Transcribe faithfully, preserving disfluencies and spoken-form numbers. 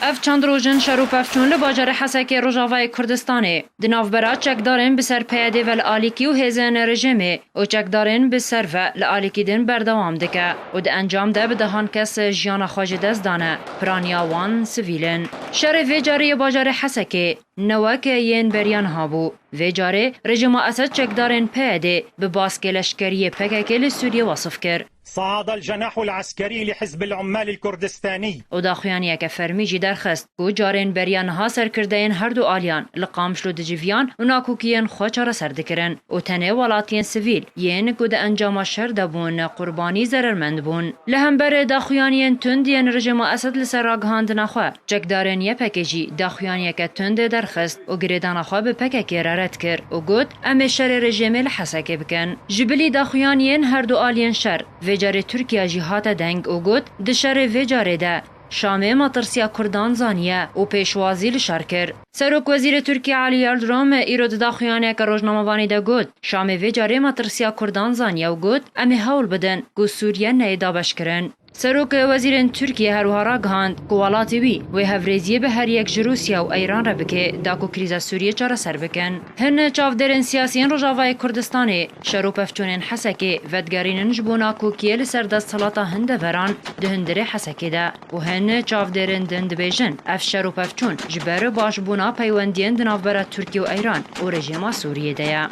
Ev çend roj in şer û pevçûn li bajarê Hesekê Rojavayê Kurdistanê di navbera çekdarên bi ser P Y D ve li alîkî û hêzên rejîmê û çekdarên bi ser ve li alîkî din berdewam dike û di encam de bi dehan kes jiyana xwe ji dest dane, piraniya wan sivîl in. Şerê vê carê yê bajarê Hesekê ne wek yên beriya niha bû. Vê carê rejîma Esed çekdarên P Y D bi baskê leşkeriyê P K K li Sûriyê wesif kir. صعد الجناح العسكري لحزب العمال الكردستاني. Û daxuyaniyeke fermî jî derxist ku carên beriya niha serkirdeyên her du aliyan li Qamişlo diciviyan û nakokiyên xwe çareser dikirin û tenê welatiyên sivîl yên ku di encama şer de bûn qurbanî zerermend bûn. Li hember daxuyaniyên tund yên rejîma Esed li ser ragihandina xwe, çekdarên Y P G jî daxuyaniyeke tund derxist û girêdana xwe bi P K K re red kir û got, "Em ê şerê rejîmê li Hesekê bikin." Ji bilî daxuyaniyên her du aliyên şer, vê carê Tirkiye jî hate deng û got, "Di şerê vê carê de Şamê matirsiya Kurdan zaniye û pêşwazî li şer kir." Serok Wezîrê Tirkiye Alî Yildirim îro di daxuyaniyeke rojnamevanî de got, "Şamê vê carê matirsiya Kurdan zaniye û got, 'Em ê hewl bidin ku Sûriye neyê dabeşkirin.'" Serok Wezîrên Tirkiye her wiha ragihand ku welatê wî wê hevrêziyê bi her yek ji Rûsya û Îran re bike da ku krîza Sûriyê çareser bikin. Hin çavdêrên siyasiyên Rojavayê Kurdistanê şer û pevçûnên Hesekê vedigerînin ji bo nakokiyê li ser desthilata hin deveran di hundirê Hesekê de û hin çavdêrên din dibêjin ev şer û pevçûn ji ber başbûna peywendiyên di navbera Tirkiye û Îran û rejîma Sûriyê de ye.